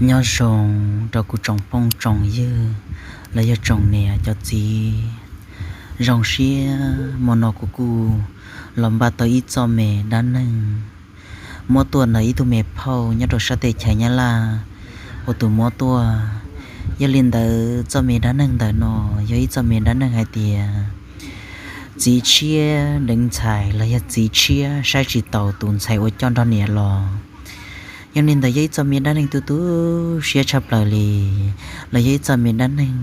Nyob zoo rau kuv tsoom phooj tsoom ywg los yog tsoom niam cov txiv. Zoo siab hmo no kuv kuj los npaj tau ib txoj me dab neeg muab tuaj ntawm ib tug me phauj nyob rau sab teb chaws Nyab Laj ua tus muab tuaj. Yog li ntawd txoj me dab neeg ntawm no yog ib txoj me dab neeg hais tias txiv tshiab deev ntxhais los yog txiv tshiab saib tsis taus tus ntxhais uas coj nrog niam los. Yog li ntawd yog ib txoj me dab neeg tu tu siab tshaj plaws li, los yog ib txoj me dab neeg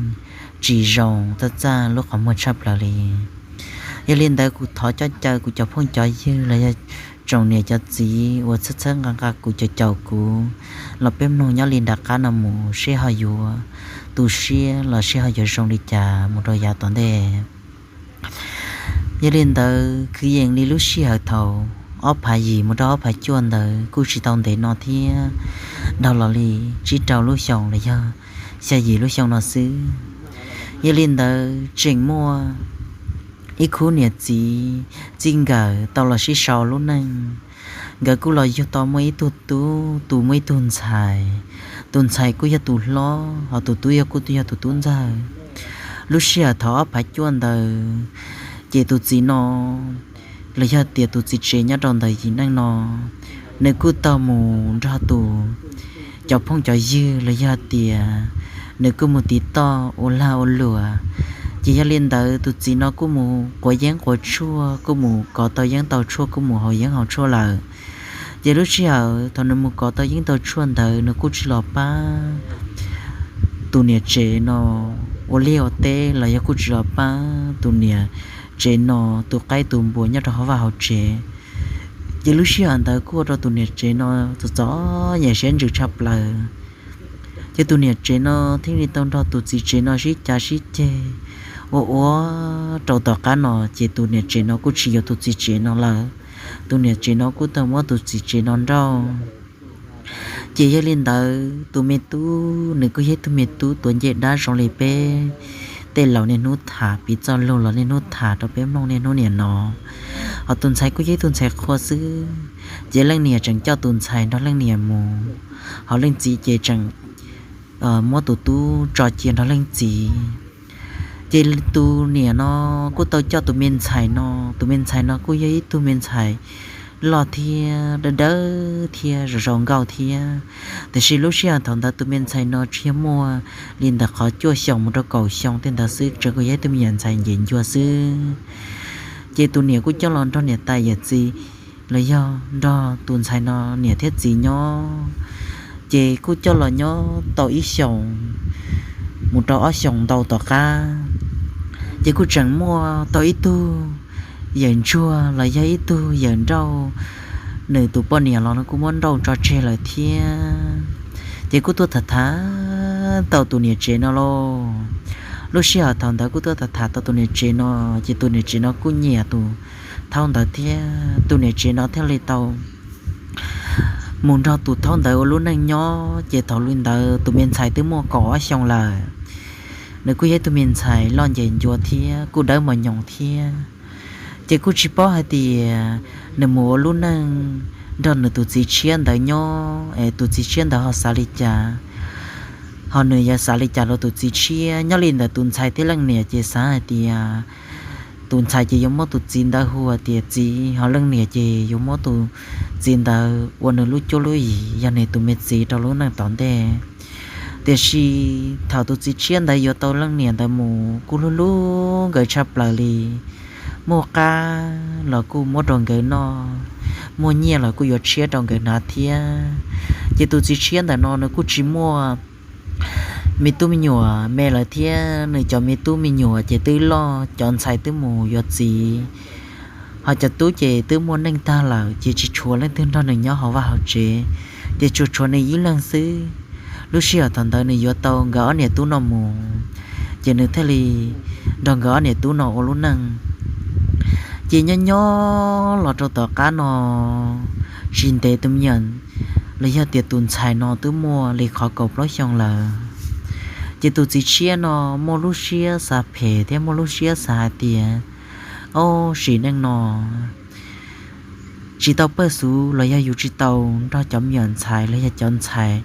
tsis zoo txaj txaj lub qhov muag tshaj plaws li. Yog li ntawd kuv thov coj caw kuv cov phooj cov ywg los yog tsoom niam cov txiv uas txhawb txhawb nqa nqa kuv, caum caum kuv los peb mloog nyob li nram qab no mus seb ho yuav tu siab los seb ho yuav zoo li cas mus rau yav tom ntej. Yog li ntawd kwv yees li lub sij hawm thaum ob phav yim mus rau ob phav cuaj ntawd kuj tsis tau ntev no thiab, dhau los li tsib rau lub xyoo los yog xya yim lub xyoo no xwb. Yog li ntawd tseem muaj ib khub niam txiv txij nkawm tau los sib sau lub neej. Nkawd kuj los yug tau muaj ib tug tub, tus muaj ib tug ntxhais. Tus ntxhais kuj yog tus hlob, ho tus tub yog kuj yog tus tub ntxawg. Lub sij hawm thaum ob phav cuaj ntawd, ces tus txiv no los yog tias tus txiv tsev nyob rau ntawm yim neej no, nws kuj tau mus nrog tus cov phooj cov ywg los yog tias nws kuj mus tiv toj ua lag ua luam. Ces yog li ntawd tus txiv no kuj mus quav yeeb quav tshuaj, kuj mus kov tau yeeb tau tshuaj, kuj mus haus yeeb haus tshuaj lawm. Ces lub sij hawm thaum nws mus kov tau yeeb tau tshuaj ntawd nws kuj tsis los pab tus niam tsev no ua liaj ua teb los yog kuj tsis los pab tus niam tsev no tus qaib tus npua nyob rau hauv vaj hauv tsev. Ces lub sij hawm ntawd kuj ua rau tus niam tsev no txom txom nyem siab ntsws tshaj plaws. Ces tus niam tsev no thiaj li tau nrog tus txiv tsev no sib cav sib ceg ua ua rau tom qab no ces tus niam tsev no kuj tsis yuav tus txiv tsev no lawm. Tus niam tsev no kuj tau muab tus txiv tsev no nrauj. Ces yog li ntawd tus me tub nws kuj yog ib tug me tub tuav ncej dab zoo li peb tej laus niaj hnub tham, piv txoj lus los niaj hnub tham rau peb mloog niaj hnub niam no. Ho tus ntxhais kuj yog ib tug ntxhais qhua xwb, ces leej niam tseem coj tus ntxhais nrog leej niam mus, ho leej txiv ces tseem muab tus tub tso cia nrog leej txiv. Ces tus niam no kuj tau coj tus me ntxhais no, tus me ntxhais no kuj yog ib tug me ntxhais loj thiab dawb dawb thiab zoo zoo nkauj thiab. Tiam sis lub sij hawm thaum ntawd tus me ntxhais no tsis yog muaj li ntawm qhov cuaj xyoos mus rau kaum xyoo tej ntawd xwb, tseem kuj yog ib tug me nyuam ntxhais ncees ncua xwb. Ces tus niam kuj coj los nrog niam tais yawm txiv los yog nrog tus ntxhais no niam thiab txiv nyob. Ces kuj coj los nyob tau ib xyoos mus rau ob xyoos ntau tom qab, ces kuj tseem muaj tau ib tug yawm ntsuag los yog ib tug yawm nrauj, nws tus poj niam los nws kuj muab nrauj tso tseg lawm thiab. Ces kuj tuaj tham tham tau tus niam tsev no lauj. Lub sij hawm thaum ntawd kuj tuaj tham tham tau tus niam tsev no, ces tus niam tsev no kuj nyiam tus thaub ntawd thiab. Tus niam tsev no thiaj li tau mus nrog tus thaub ntawd ua lub neej nyob. Ces thaum li ntawd tus me ntxhais twb muaj kaum ob xyoos lawm, nws kuj yog ib tug me ntxhais loj ncees ncua thiab kuj dawb mos nyoos thiab. Ces kuj tsis paub hais tias nws mus ua lub neej nrog nws tus txiv tshiab ntawd nyob es tus txiv tshiab ntawd ho xav li cas, ho nws yuav xav li cas rau tus txiv tshiab. Nyob li ntawd tus ntxhais thiab leej niam ces xav hais tias tus ntxhais ces yuav muab tus txiv ntawd hu tias txiv, ho leej niam ces yuav muab tus txiv ntawd ua nws lub cuab lub yig, yog nws tus me txiv rau lub neej tom ntej. Tiam sis thaum tus txiv tshiab ntawd yuav tau leej niam ntawd mus kuj hlub hlub nkawd tshaj plaws li, muaj qab los kuj muab rau nkawd noj, muaj nyiaj los kuj yuav tshiab rau nkawd hnav thiab. Ces tus txiv tshiab ntawm no nws kuj tsis muaj me tub me nyuam me lawm thiab, nws cov me tub me nyuam ces twb loj, cov ntxhais twb mus yuav txiv, ho cov tub ces twb muaj neej tag lawm, ces tsis tshuav leej twg nrog nws nyob hauv vaj hauv tsev, ces tsuas tshuav nws ib leeg xwb. Lub sij hawm thaum ntawd nws yuav tau nkawd ob niam tub no mus, ces nws thiaj li nrog nkawd ob niam tub no ua lub neej. Ces nyob nyob los rau tom qab no tsis ntev tus me nyuam los yog tias tus ntxhais no twb muaj li qhov kaum plaub xyoo lawm. Ces tus txiv tshiab no muaj lub siab xav phem thiab muaj lub siab xav hais tias, ob, sim neej no tsis tau pawj xuv los yog yus tsis tau nrog cov me nyuam ntxhais los yog cov ntxhais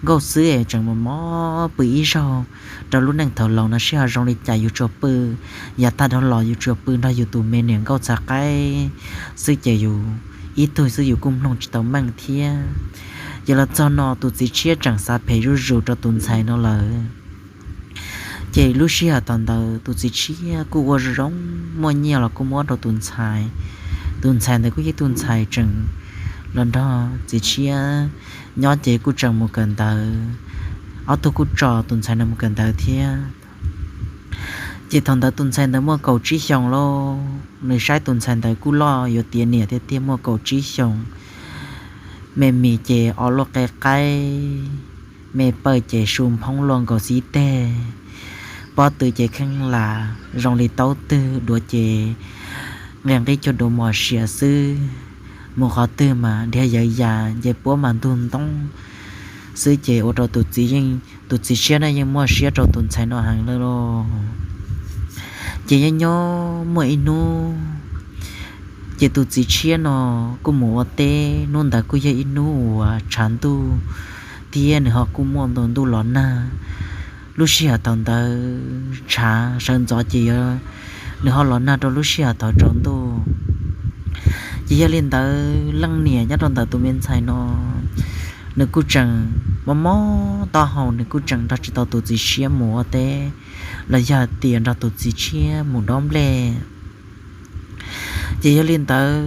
nkauj xwb es tseem mus mob pw ib zaug rau lub neej thaum laus no sib ho zoo li cas yus tsuas pw, yav tag dhau los yus tsuas pw nrog yus tus me niam nkauj txhav qaib xwb ces yus ib tug xwb yus kuj mloog tsis tau meej thiab. Ces los txog no tus txiv tshiab tseem xav phem zuj zus rau tus ntxhais no lawm. Ces lub sij hawm thaum ntawd tus txiv tshiab kuj ua zoo zoo, muaj nyiaj los kuj muab rau tus ntxhais. Tus ntxhais ntawd kuj yog tus ntxhais tseem los nrog txiv tshiab nyob ces kuj tseem mus kawm ntawv, ob tug kuj tso tus ntxhais no mus kawm ntawv thiab. Ces thaum ntawd tus ntxhais ntawd muaj kaum tsib xyoos lauj, nws saib tus ntxhais ntawd kuj loj yuav tiav niam tiag tiag, muaj kaum tsib xyoos, me mis ces o luaj qe qaib, me pawj ces su nphoob luaj nkaus xib teg, pob tw ces kheej lam zoo li taub twg, duav ces nqia nqib cuag duav mos siav xwb, mus qhov twg mas dhia yawv yas, nce puab mas ntug ntoob xwb ces ua rau tus txiv yeej, tus txiv tshiab no yeej muaj siab rau tus ntxhais no heev lawm lauj. Ces nyob nyob muaj ib hnub ces tus txiv tshiab no kuj mus ua teb, hnub ntawd kuj yog ib hnub uas tshav ntuj thiab nws ho kuj muaj ntau ntuj los nag. Lub sij hawm thaum ntawd tshav sawv ntxov ces yog nws ho los nag rau lub sij hawm thaum tsaus ntuj. Ces yog li ntawd leej niam nyob rau ntawm tus me ntxhais no nws kuj tseem mob mob taub hau, nws kuj tseem nrog tsis tau tus txiv tshiab mus ua teb los yog tias nrog tus txiv tshiab mus dob nplej. Ces yog li ntawd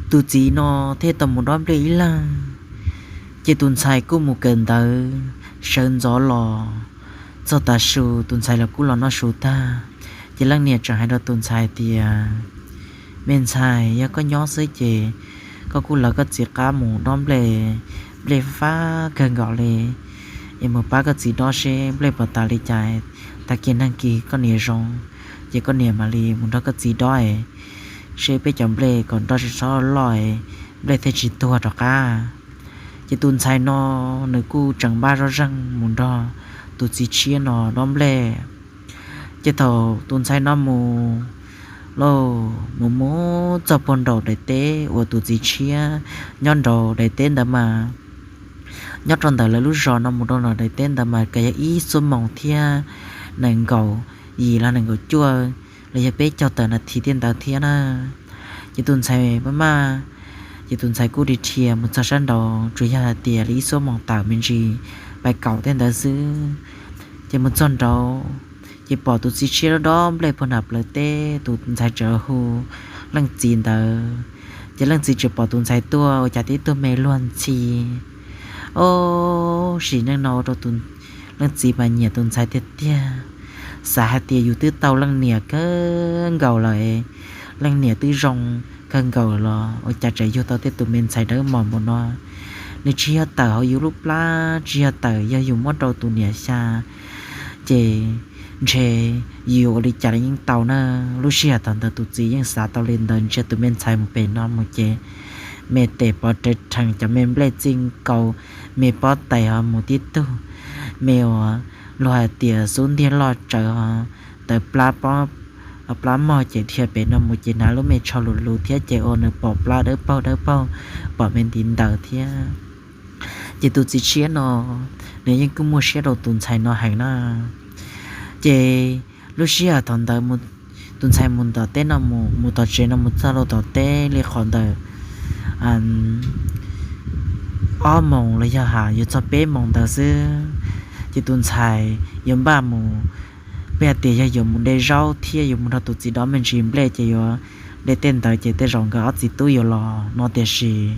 tus txiv no thiaj tau mus dob nplej ib leeg. Ces tus ntxhais kuj mus kawm ntawv sawv ntxov los txog tav su tus ntxhais los kuj los noj su tag. Ces leej niam tseem hais rau tus ntxhais tias, me ntxhais, yog koj nyob xwb ces koj kuj lawv koj txiv qab mus dob nplej, nplej fab kawg nkaus li, es mus pab koj txiv dob seb nplej puas tas li cas, tag kis neeg kis koj niam zoo ces koj niam mam li mus nrog koj txiv dob seb peb cov nplej kom nroj tsis txhob loj, nplej thiaj tsis tuag rov qab. Ces tus ntxhais no nws kuj tseem npaj zoj zeeg mus nrog tus txiv tshiab no dob nplej. Ces thaum tus ntxhais no mus lauj, mus mus txog puag nraum daim teb uas tus txiv tshiab nyob nraud, daim teb ntawd mas nyob rau ntawm lawv lub zos no mus rau nraum daim teb ntawd mas kav yog ib xuab moos thiab nees nkaum yim los nees nkaum cuaj los yog peb caug tawm nas this tej ntawd thiab na. Ces tus ntxhais maj maj, ces tus ntxhais kuj dhia dhia mus txog sab nraud tsuas yog hais tias li ib xuab moos tawm me ntsis, pais kaum tej ntawd xwb. Ces mus txog nraud ces pom tus txiv tshiab dob dob nplej puag nram plawv teb, tus ntxhais txawm hu leej txiv ntawd. Ces leej txiv tseem pom tus ntxhais tuaj ua cas tib tug me luag ntxhi. Ob sim neej no ua rau tus, leej txiv mas nyiam tus ntxhais tiag tiag, xav hais tias yus twb tau leej niam kawg nkaus lawm, leej niam twb zoo kawg nkaus los ua cas tseem yug tau tej tus me ntxhais dawb mos npaum no. Nws tsis yog tawm hauv yus lub plab, tsis yog tawm yog yus muab rau tus niam xya, ces ntshe yus ua li cas los yeej tau na. Lub sij hawm thaum ntawd tus txiv yeej xav tau li ntawd, ntshe tus me ntxhais mus pem no mus ces me tes pov rawv rhees, cov me nplej txij nkaus, me pob tais ho mus tib tug, me uas luag hais tias xub ntiag loj tsawv ho tawv plab, plab mog ces dhia pem no mus ces hnav lub me tsho lus lus thiab ces ua nws pom plab dawb paug dawb paug, pom me ntiv ntawd thiab. Ces tus txiv tshiab no nws yeej kuj muaj siab rau tus ntxhais no heev na. Ces lub sij hawm thaum ntawd tus ntxhais mus tom teb no, mus tom tsev no mus txog rau tom teb li qhov ntawm ob moos los yog has yuav txog peb moos ntawd xwb, ces tus ntxhais yuav npaj mus, peb hais tias yog yuav mus de zaub thiab yuav mus nrog tus txiv dob me ntsis nplej ces yuav de tej ntawd ces tej zaum nkawd ob txiv tub yuav los no, tiam sis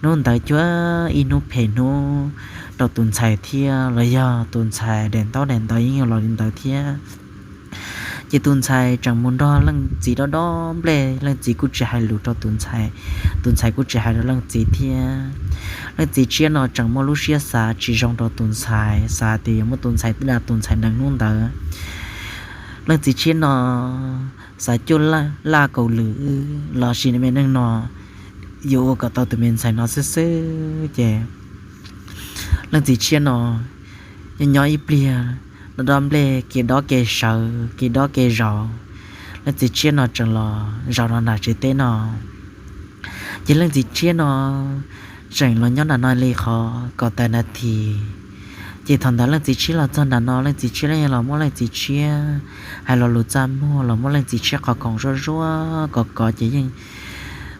hnub ntawd cuag ib hnub phem hnub rau tus ntxhais thiab los yog tus ntxhais daim ntaub daim ntawv yeej los li ntawd thiab. Ces tus ntxhais tseem mus nrog leej txiv dob dob nplej, leej txiv kuj tsis hais lus rau tus ntxhais, tus ntxhais kuj tsis hais rau leej txiv thiab. Leej txiv tshiab no tseem muaj lub siab xav tsis zoo rau tus ntxhais, xav tias yuav muab tus ntxhais tib da tus ntxhais nees hnub ntawd. Leej txiv tshiab no xav cuaj laj kaum lwm los sis me neej no yuav ua kom tau tus me ntxhais no xwb xwb ces leej txiv tshiab no nyob nyob ib pliag, dob dob nplej, kev dob kev sawv, kev dob kev zaum, leej txiv tshiab no tseem los zaum rau nram tsev teb no. Ces leej txiv tshiab no tseem los nyob nram no li qhov kaum tawm nas this. Ces thaum ntawd leej txiv tshiab los txog nram no, leej txiv tshiab los muab leej txiv tshiab hais lo lus txaj muag los muab leej txiv tshiab qhov khoom zuaj zuaj kov kov ces yeej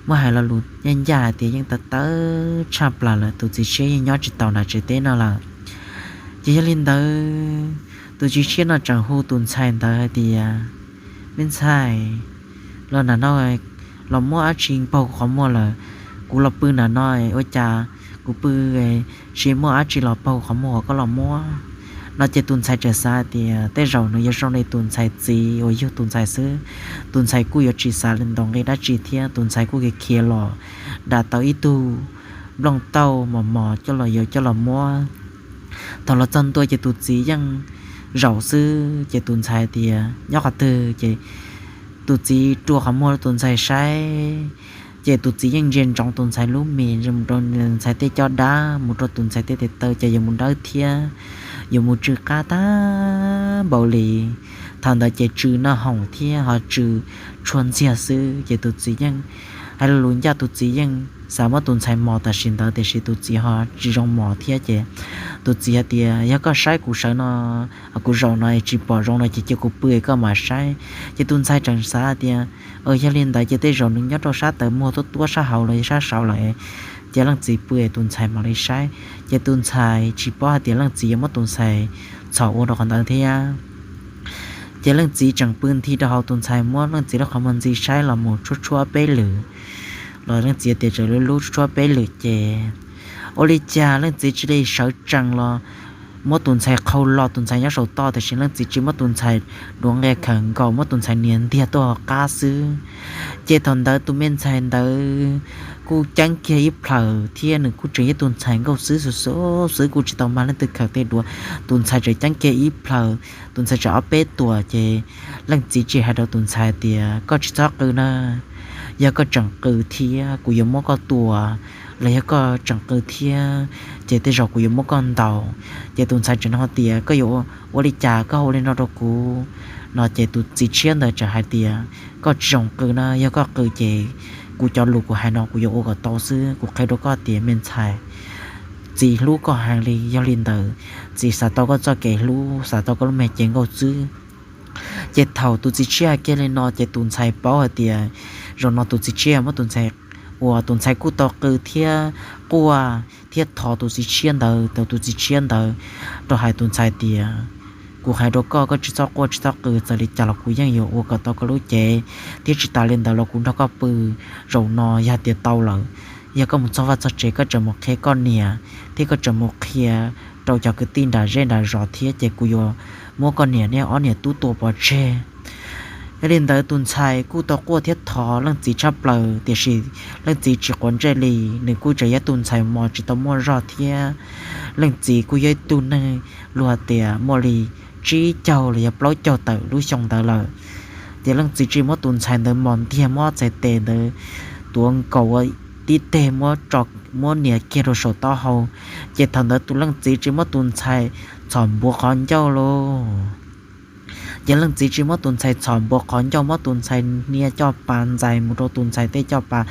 muab hais lo lus ncaj ncaj hais tias yeej tawv tawv tshaj plaws lawm, tus txiv tshiab yeej nyob tsis tau nram tsev teb no lawm. Ces yog li ntawd, tus txiv tshiab no tseem hu tus ntxhais ntawd hais tias, me ntxhais, los nram no los muab dab tsi paug kuv qhov muag lawm, kuv los pw nram no ua cas kuv pw tsis muaj dab tsi los paug qhov muag uas koj los muab. No ces tus ntxhais tseem xav hais tias tej zaum nws yuav zoo li tus ntxhais txiv uas yug tus ntxhais xwb, tus ntxhais kuj yuav tsis xav ntaus nqi dab tsi thiab, tus ntxhais kuj khiav khiav los dam tau ib tug nplooj tauj mos mos coj los yuav coj los muab. Thaum los txog ntua ces tus txiv yeej zaum xwb ces tus ntxhais tias nyob qhov twg ces tus txiv rua qhov muag rau tus ntxhais saib. Ces tus txiv yeej ntsia ntsoov tus ntxhais lub mis, ntsia mus rau tus ntxhais tej caj dab, mus rau tus ntxhais tej tes taw ces yuav mus dawb thiab yuav mus tsw qab tag npaum li. Thaum ntawd ces tsw noj hoom thiab ho tsw tshuaj ntxiag xwb ces tus txiv yeej hais lo lus ncaj, tus txiv yeej xav muab tus ntxhais mos tam sim ntawd tiam sis tus txiv ho tsis zoo mos thiab ces tus txiv hais tias yog koj saib kuv sawv no, kuv zaum no tsis pom zoo no ces cia kuv pw koj mam saib. Ces tus ntxhais tseem xav tias yog li ntawd ces tej zaum nws nyob rau sab taw muag tuab tuab sab hauv los yog sab saud lawm, ces leej txiv pw tus ntxhais mam li saib. Ces tus ntxhais tsis paub hais tias leej txiv yuav muab tus ntxhais txhom ua rau qhov ntawd thiab. Ces leej txiv tseem pw nthi rau hauv, tus ntxhais muab leej txiv lub qhov muag ntxiv saib los mus tshuab tshuab peb lwm, los leej txiv tias tseem lub lub tshuab peb lwm ces ua li cas leej txiv cia li sawv tsees los muab tus ntxhais qhau los, tus ntxhais nyob saum toj tiam sis leej txiv tsis muab tus ntxhais duav nqia khawm nkaus, muab tus ntxhais nias ntiag tuaj hauv qab xwb. Ces thaum ntawd tus me ntxhais ntawd kuj ceeb kiag ib plhaws thiab nws kuj tseem yog tus ntxhais nkauj xwb xwb xwb, kuj tsis tau mag leej twg khawm tej duav. Tus ntxhais tseem ceeb kiag ib plhaws, tus ntxhais tseem ob peb tuam ces leej txiv tsis hais rau tus ntxhais tias koj tsis txhob qw na, yog koj tseem qw thiab kuv yuav muab koj tua, los yog koj tseem qw thiab ces tej zaum kuv yuav muab koj ntaus. Ces tus ntxhais tseem nug tias koj yuav ua li cas koj ua li no rau kuv? No ces tus txiv tshiab ntawd tseem hais tias koj tsis zoo qw na, yog koj qw ces kuv cov lus kuv hais no kuv yuav ua kom tau xwb. Kuv qhia rau koj tias me ntxhais, txiv hlub koj heev li, yog li ntawd txiv xav tau koj txoj kev hlub, xav tau koj lub me cev nkauj xwb. Ces thaum tus txiv tshiab hais kiag li no ces tus ntxhais paub hais tias zaum no tus txiv tshiab muab tus ntxhais, uas tus ntxhais kuj tau qw thiab quaj thiab thov tus txiv tshiab ntawd, tau tus txiv tshiab ntawd rau hais tus ntxhais tias kuv hais rau koj, koj tsis txhob quaj tsis txhob qw, txawm li cas los kuv yeej yuav ua kom tau koj lub cev, thiab tsis tas li ntawd los kuv nrog koj pw zaum no yog tias tau lawm, yog koj mus txog vaj txog tsev koj tseem mus qhia koj niam thiab koj tseem mus qhia rau cov kwv tij nram zej nram zos thiab ces kuv yuav muab koj niam niaj ob niam tub tua pov tseg. Yog li ntawd tus ntxhais kuj tau quaj thiab thov leej txiv tshaj plaws tiam sis leej txiv tsis quav ntsej li, nws kuj tseem yog tus ntxhais mos tsis tau muaj zog thiab leej txiv kuj yog ib tug neeg luag tias muaj li tsib caug los yog plaub caug tawm lub xyoo ntawd lawm. Ces leej txiv tsis muab tus ntxhais ntawd mos ntiag, muab txhais tes ntawd tuav nkaus ua tib teg, muab nias kiag rau saum taub hau. Ces thaum ntawd tus leej txiv tsis muab tus ntxhais txhom npuav qhov ncauj lauj. Ces leej txiv tsis muab tus ntxhais txhom npuav qhov ncauj, muab tus ntxhais hnia coj pas ntxais mus rau tus ntxhais tej coj pas.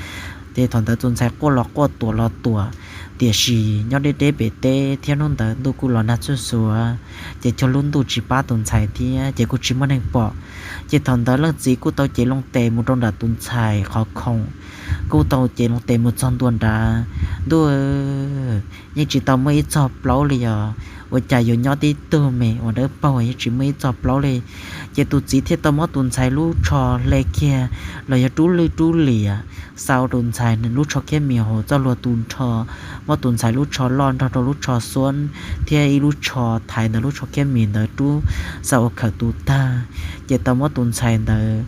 Ces thaum ntawd tus ntxhais quaj los quaj tuam los tuam, tiam sis nyob deb deb pem teb thiab hnub ntawd ntuj kuj los nag txhuj xuav, ces cuag lub ntuj tsis pab tus ntxhais thiab ces kuj tsis muaj neeg pom. Ces thaum ntawd leej txiv kuj tau cev loo tes mus rau nram tus ntxhais qhov khoom, kuj tau cev loo tes mus txog ntua nrad, ntuj, yeej tsis tau muaj ib txog plaub li os. Ua cas yuav nyob tib tug me uas dawb paug yeej tsis muaj ib txog plaub li. Ces tus txiv thiaj tau muab tus ntxhais lub tsho hle kiag los yog rub lwj rub liam, xa ua tus ntxhais lub tsho khiab mis hauv txoj hlua tu nrho, muab tus ntxhais lub tsho loj nrog rau lub tsho xuab thiab ib lub tsho thaiv ntawd lub tsho khiab mis ntawd rub xa ua khawm tus tag. Ces tau muab tus ntxhais ntawd,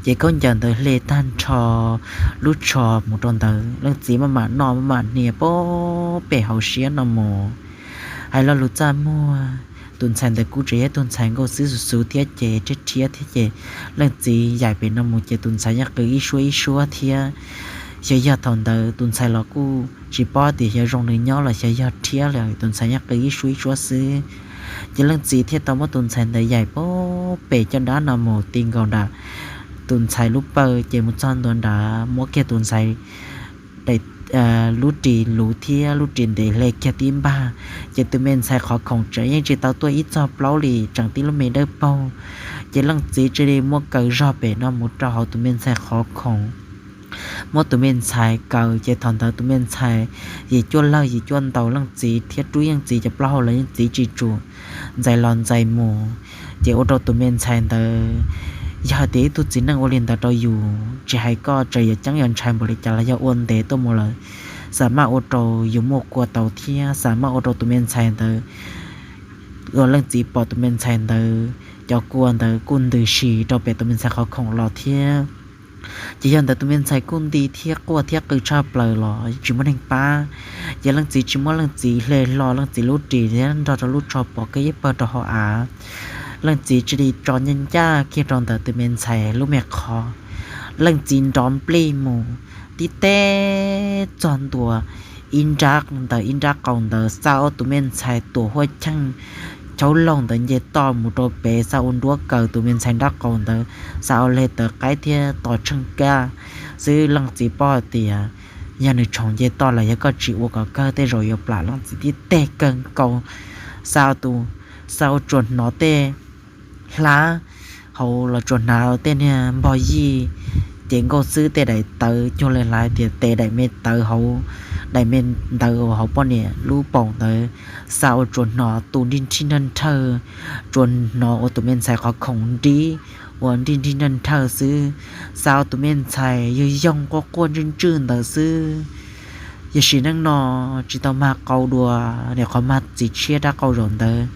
ces khaub ncaws ntawd hle tag nrho lub tsho mus rau ntawd, leej txiv maj mam noj maj mam hnia pem hauv siab no mus. Hais lo lus txaj muag, tus ntxhais ntawd kuj tseem yog tus ntxhais nkauj xwb xwb xwb thiab ces rhiab rhiab thiab ces leej txiv yaim pem no mus ces tus ntxhais yeej qw ib suab ib suab thiab. Xyov yog thaum ntawd tus ntxhais los kuj tsis paub tias xyov zoo nws nyob los xyov yog rhiab li, tus ntxhais yeej qw ib suab ib suab xwb. Ces leej txiv thiaj tau muab tus ntxhais ntawd yaim pem caj dab no mus ti nkaus nram tus ntxhais lub paw ces mus txog ntua nrad muab kiag tus ntxhais daim, lub ris luv thiab lub ris ntev hle kiag tib npag. Ces tus me ntxhais qhov khoom tseem yeej tsis tau tuaj ib txog plaub li, tseem tib lub me dawb paug. Ces leej txiv cia li muab kaw zog pem no mus rau hauv tus me ntxhais qhov khoom, muab tus me ntxhais kaw. Ces thaum ntawd tus me ntxhais yim cuaj lawg yim cuaj ntaus leej txiv thiab rub leej txiv cov plaub hau los leej txiv tsis tsum, ntxais los ntxais mus. Ces ua rau tus me ntxhais ntawd, yog hais tias ib tug txiv neej ua li ntawd rau yus, tsis hais koj tseem yuav ceeb yuav ntshai npaum li cas los yog ua ntev tuaj mus lawm, xam maj ua rau yus muaj kua tau thiab xam maj ua rau tus me ntxhais ntawd, ua leej txiv pom tus me ntxhais ntawd cov kua ntawd kuj ntws si rau pem tus me ntxhais qhov khoom los thiab. Ces yog ntawd tus me ntxhais kuj nti thiab quaj thiab qw tshaj plaws los tsis muaj neeg pab. Ces leej txiv tsis muab leej txiv hle hlo leej txiv lub ris thiab nrog rau lub tsho pov kiag ib pawg rau hauv av. Leej txiv cia li tso ncaj ncaj kiag rau ntawm tus me ntxhais lub me qhov. Leej txiv nrov nplij mus tib teb txog ntua ib nrab ntawm ib nrab qaum ntawd, xa ua tus me ntxhais tuam huaj cheej chaub laug ntawd nce toj mus rau pem, xa ua nruab kaw tus me ntxhais nrab qaum ntawd, xa ua hle tawv qaib thiab tos tsheej kaj xwb. Leej txiv paub hais tias yog nws tshoom nce toj los yog koj tsis ua kom kawg tej zaum yuav plam leej txiv tib teg kawg nkaus. Xa tus, xa ua tsuas hnov tej hlab hauv los tsuas hnav tej niag npog yij ces nkauj xwb, tej daim tawv cuag li hais tias tes daim me tawv hauv, daim me ntawv hauv poj niam lub paum ntawd, xa ua tsuas hnov tus nrij nrhij nrhawj nrhawj, tsuas hnov ua tus me ntxhais qhov khoom nrib ua nrij nrhij nrhawj nrhawj xwb. Xa ua tus me ntxhais yog yoog quaj quaj ntswj ntswj ntawd xwb. Yog sim neej no tsis tau mag qau dua, niam qhov mag txiv tshiab rab qau zaum ntawd,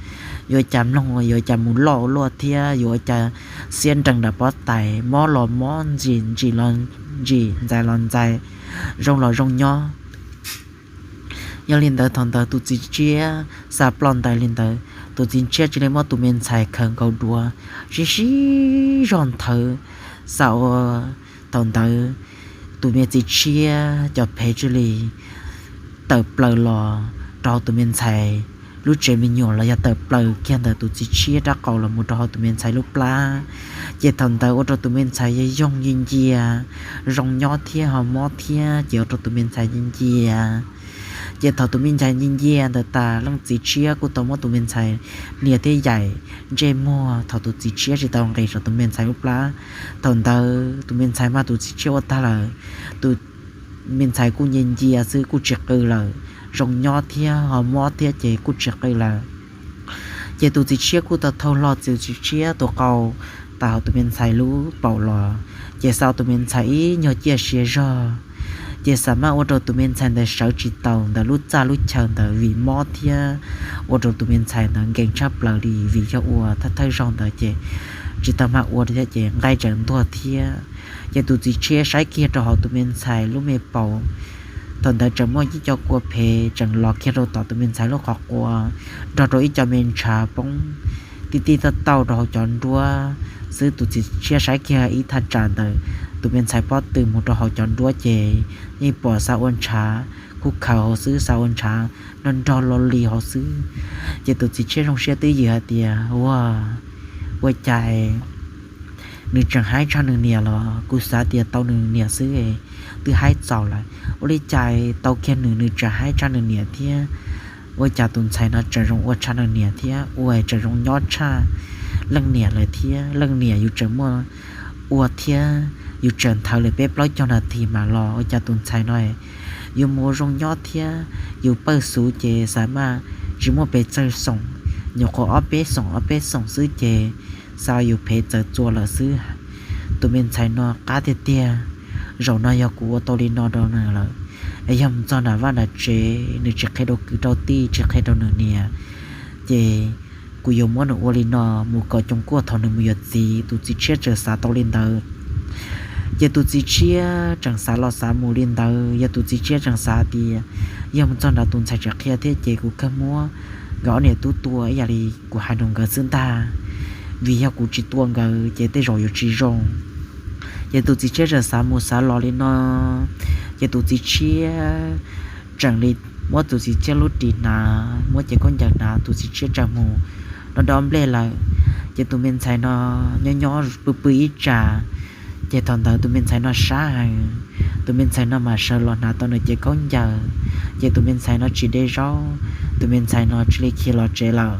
yuav cas mloog yuav cas mus loj ua luaj thiab yuav cas xiab nrees nram pob tais, mob los mob, ntsim ntsim los ntsim, ntxais los ntxais, zoo los zoo nyob. Yog li ntawd thaum ntawd tus txiv tshiab xa ploj ntais li ntawd, tus txiv tshiab cia li muab tus me ntxhais khaws nkaus duav sib sib zog nthawv. Xa ua thaum ntawd tus me txiv tshiab cov phev cia li tawm plaws los rau tus me ntxhais lub tsev me nyuam los yog tawm plaws kiag ntawm tus txiv tshiab rab qau los mus rau hauv tus me ntxhais lub plab. Ces thaum ntawd ua rau tus me ntxhais yog yoog ncia ncia, zoo nyob thiab ho mob thiab, ces ua rau tus me ntxhais ncia ncia. Ces thaum tus me ntxhais ncia ncia ntawd tas, leej txiv tshiab kuj tau muab tus me ntxhais hnia thiab yaim ntsej muag. Thaum tus txiv tshiab tsis tau nqis saum tus me ntxhais lub plab, thaum ntawd tus me ntxhais mag tus txiv tshiab ua tag lawm. Tus me ntxhais kuj ncia ncia xwb kuj tsis qw lawm, zoo nyob thiab ho mob thiab ces kuj tsis qw lawm. Ces tus txiv tshiab kuj tau thau hlo tus txiv tshiab tus qau tawm hauv tus me ntxhais lub paum los, ces xa tus me ntxhais ib nyuag ciaj sia zog, ces xam maj ua rau tus me ntxhais ntawd sawv tsis taus ntawm lub txaj lub chaw ntawd vim mob thiab ua rau tus me ntxhais ntawd nkees tshaj plaws li vim yog ua thawj thawj zaug ntawd ces tsis tau mag ua thiab ces nqaij tseem ntuag thiab. Ces tus txiv tshiab saib kiag rau hauv tus me ntxhais lub me paum, thaum ntawd tseem muaj ib co kua phev tseem los kiag rau tom tus me ntxhais lub qhov quav nrog rau ib co me ntshav poob tib tib tauj tauj rau hauv cov nruab xwb. Tus txiv tshiab saib kiag ib thaj tsam ntawm tus me ntxhais pob tw mus rau hauv cov nruab ces yeej pom xa ua ntshav khuj khaws hauv xwb, xa ua ntshav nrog nrog lo li hauv xwb. Ces tus txiv tshiab zoo siab twb ywm hais tias, ua, ua cas nws tseem haib tshaj nws niam los? Kuv xav tias tau nws niam xwb twb haib txaus lawm, ua li cas tau kiag nws nws tseem haib tshaj nws niam thiab? Ua cas tus ntxhais no tseem zoo ua tshaj nws niam thiab, ua tseem zoo nyob tshaj leej niam lawm thiab? Leej niam yus tseem muaj ua thiab, yus tseem nthawv li peb plaub caug nas this mam los, ua cas tus ntxhais no yuav mus ua zoo nyob thiab? Yus pawj xuv ces xav mas tsis muaj pes tsawg xoom, nyuam qhuav ob peb xoom ob peb xoom xwb ces xav yus phev txawv txua lawm xwb. Tus me ntxhais no qab tiag tiag, zaum no yog kuv ua tau li no rau nws lawm, es yog mus txog nram vaj nram tsev nws tsis qhia rau kwv rau tij tsis qhia rau nws niam, ces kuv yuav muab nws ua li no mus kom coos kuaj thaum nws mus yuav txiv. Tus txiv tshiab tseem xav tau li ntawd. Ces tus txiv tshiab tseem xav los xav mus li ntawd, yog tus txiv tshiab tseem xav tias yog mus txog nrad tus ntxhais tseem qhia thiab ces kuv kawg muab nkawd ob niam tub tua ib yam li kuv hais rau nkawd xwb ntag, vim yog kuv tsis tua nkawd ces tej zaum yuav tsis zoo. Ces tus txiv tshiab tseem xav mus xav los li no, ces tus txiv tshiab tseem li muab tus txiv tshiab lub ris hnav, muab cev khaub ncaws hnav, tus txiv tshiab tseem mus dob dob nplej lawm. Ces tus me ntxhais no nyob nyob pw pw ib tsam, Ces thaum ntawd tus me ntxhais no sab heev, tus me ntxhais no mam sawv los hnav tau nws cev khaub ncaws, ces tus me ntxhais no tsis de zaub, tus me ntxhais no cia li khiav los tsev lawm.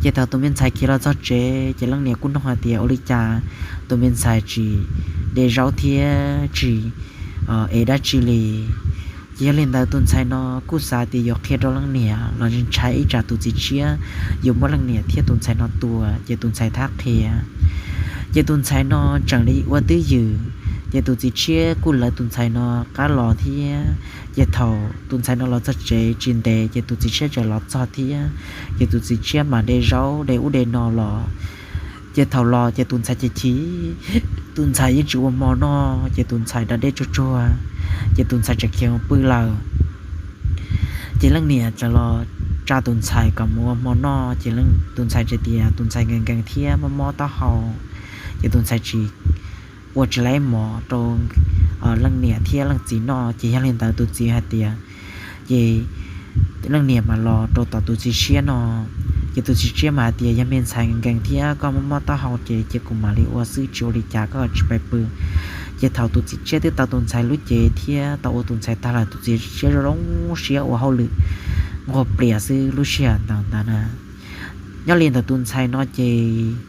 Ces thaum tus me ntxhais khiav los txog tsev ces leej niam kuj nug hais tias ua li cas tus me ntxhais tsis de zaub thiab tsis ev dab tsi li. Ces yog li ntawd tus ntxhais no kuj xav tias yuav qhia rau leej niam los ntshai ib tsam tus txiv tshiab yuav muab leej niam thiab tus ntxhais no tua ces tus ntxhais thab qhia. Ces tus ntxhais no tseem li ua twj ywm, ces tus txiv tshiab kuj lawv tus ntxhais no qab los thiab. Ces thaum tus ntxhais no los txog tsev tsis ntev ces tus txiv tshiab tseem los txog thiab, ces tus txiv tshiab mam de zaub de ub de no los. Ces thaum los ces tus ntxhais chim chim, tus ntxhais yeej tsis ua hmo noj ces tus ntxhais da dej tsuag tsuag, ces tus ntxhais tseem khiav mus pw lawm. Ces leej niam txawm los tsa tus ntxhais kom mus ua hmo noj, ces tus ntxhais tseem tias tus ntxhais nkees nkees thiab mob mob taub hau, ces tus ntxhais tsis ua tsis laib mov rau leej niam thiab leej txiv noj. Ces yog li ntawd tus txiv hais tias, ces leej niam mam los rau tom tus txiv tshiab no, ces tus txiv tshiab mas hais tias yog me ntxhais nkees thiab koj mob mob taub hau ces cia kuv mam li ua xwb, tsis ua li cas, koj tsis pais pw. Ces thaum tus txiv tshiab twb tau tus ntxhais lub cev thiab tau ua tus ntxhais tag lawm, tus txiv tshiab zoo siab ua hauj lwm nquag plias xwb lub sij hawm ntawd ntawd na. Nyob li ntawm tus ntxhais no ces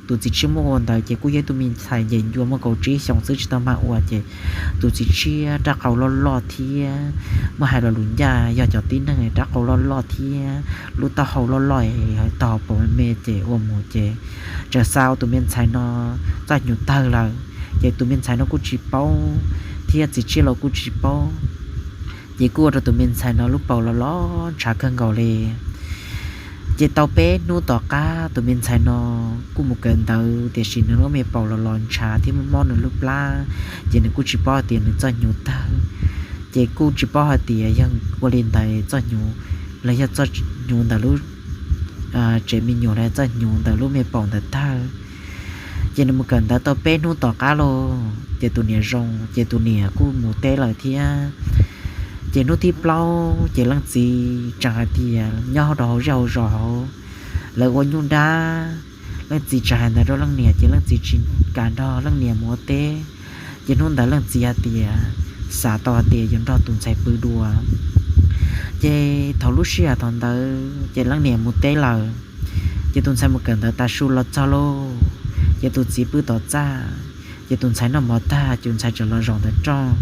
tus txiv tshiab muab ua ntawd ces kuj yog ib tug me ntxhais ncees ncua muaj kaum tsib xyoos xwb tsis tau mag ua, ces tus txiv tshiab rab qau loj loj thiab muaj hais lo lus ncaj yog cov tib neeg rab qau loj loj thiab lub taub hau loj loj, taub hau pom me me ces ua mus ces tseem xa tus me ntxhais no txoj hnyuv tawg lawm. Ces tus me ntxhais no kuj tsis paub thiab txiv tshiab los kuj tsis paub, ces kuj ua rau tus me ntxhais no lub paus los los ntshav kawg nkaus li. Ces tau peb hnub tom qab tus me ntxhais no kuj mus kawm ntawv, tiam sis nws lub me paus los los ntshav thiab mob mob nws lub plab, ces nws kuj tsis paub hais tias nws txoj hnyuv tawg. Ces kuj tsis paub hais tias yog ua li ntawd txoj hnyuv los yog txoj hnyuv ntawm lub tsev me nyuam los txoj hnyuv ntawm lub me paus ntawd tawg. Ces nws mus kawm ntawv tau peb hnub tom qab los ces tus niam zoo, ces tus niam kuj mus teb lawm thiab. Ces hnub thib plaub ces leej txiv tseem hais tias nyob rau hauv zej hauv zos hauv, lawv ua nyuj dab. Leej txiv tseem hais ntawd rau leej niam ces leej txiv tsis kam nrog leej niam mus ua teb. Ces hnub ntawd leej txiv hais tias xav tau hais tias yuav nrog tus ntxhais pw dua. Ces thaum lub sij hawm thaum ntawd ces leej niam mus teb lawm, ces tus ntxhais mus kawm ntawv tav su los txog lauj, ces tus txiv pw tom txaj, ces tus ntxhais noj mov tag ces tus ntxhais tseem los zaum ntawm rooj,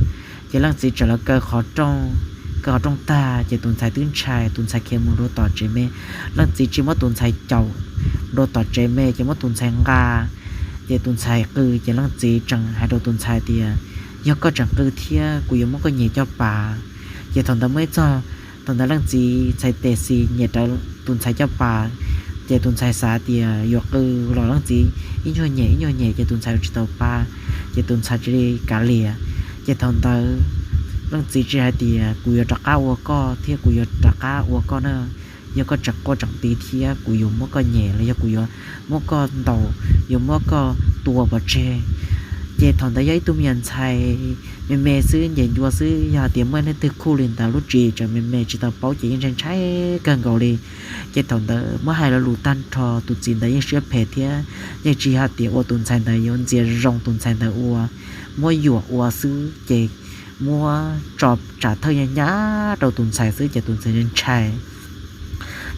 ces leej txiv tseem los kaw qhov rooj, kaw qhov rooj tag ces tus ntxhais twb ntshai, tus ntxhais khiav mus rau tom tsev me. Leej txiv tsis muab tus ntxhais caum rau tom tsev me ces muab tus ntxhais nqa, ces tus ntxhais qw ces leej txiv tseem hais rau tus ntxhais tias yog koj tseem qw thiab kuv yuav muab koj nyem caj pas. Ces thaum ntawd muaj ib txog, thaum ntawd leej txiv txhais tes xis nyem rawv tus ntxhais caj pas, ces tus ntxhais xav tias yuav qw los leej txiv ib nyuag nyem ib nyuag nyem ces tus ntxhais tsis tau pa, ces tus ntxhais cia li kav liam. Ces thaum ntawd leej txiv tsis hais tias kuv yuav rov qab ua koj thiab kuv yuav rov qab ua koj na, yog koj tseem quaj tseem tiv thiab kuv yuav muab koj nyem los yog kuv yuav muab koj ntaus, yuav muab koj tua pov tseg. Ces thaum ntawd yog ib tug me nyuam ntxhais me me xwb, nce ncua xwb, yog hais tias muaj leej twg khuj li ntawd lub tswv yim tseem me me tsis tau paub ces yeej ntshai ntshai kawg nkaus li. Ces thaum ntawd muab hais lo lus tag nrho tus txiv ntawd yeej siab phem thiab yeej tsis hais tias ua tus ntxhais ntawd yuav ntxias zoo tus ntxhais ntawd ua, muab yuam ua xwb ces muab tso tsam thawj nyab nyab rau tus ntxhais xwb ces tus ntxhais ntshai.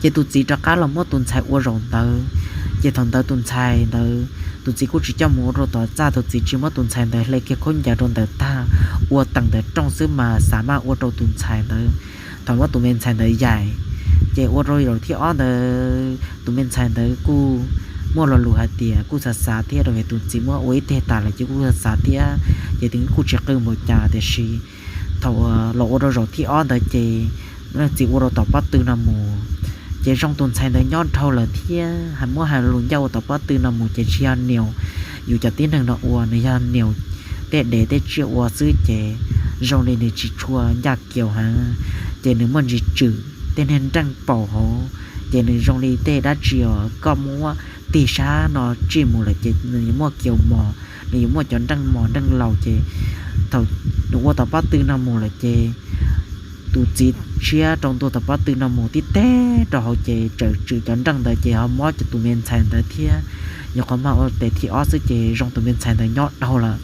Ces tus txiv rov qab los muab tus ntxhais ua zaum ntawd. Ces thaum ntawd tus ntxhais ntawd, tus txiv kuj tsis coj mus ua rau tom txaj, tus txiv tsis muab tus ntxhais ntawd hle kiag khaub ncaws rau ntawm tag, ua teem ntawm rooj xwb mas xav maj ua rau tus ntxhais ntawd. Thaum muab tus me ntxhais ntawd yaim, ces ua rau zaum thib ob ntawd tus me ntxhais ntawd kuj muaj lo lus hais tias kuj xav xav thiab, rau qhov tus txiv muab ua ib teg tas lawm ces kuj xav xav thiab, ces tus kuj tsis qw npaum cas. Tiam sis thaum los ua rau zaum thib ob ntawd ces leej txiv ua rau tom pob tw no mus, ces zoo tus ntxhais ntawd nyob dhau lawm thiab, hais muab hais lus ncaj ua tom pob tw no mus ces tsis yog nias yus cov tib neeg no ua, nws yog nias tej dev tej tsiaj ua xwb ces zoo li nws tsis tshua ncaj kiaus heev, ces nws muaj ntsis tswm tej niag nreej paus hauv, ces nws zoo li tej dab tsi os koj muab tig sab no tsij mus lawm ces nws yuav muaj kiaus mos, nws yuav muaj cov nreej mos nreej laus. Ces thaum nws ua tom pob tw no mus lawm ces tus txiv tshiab rau ntua tom pob tw no mus tib teg rau hauv ces tsawm tswm cov nreej ntawd ces ho mob cov tus me ntxhais ntawd thiab. Yog qhov mag ua tes thib ob xwb ces zoo tus me ntxhais ntawd nyob dhau lawm.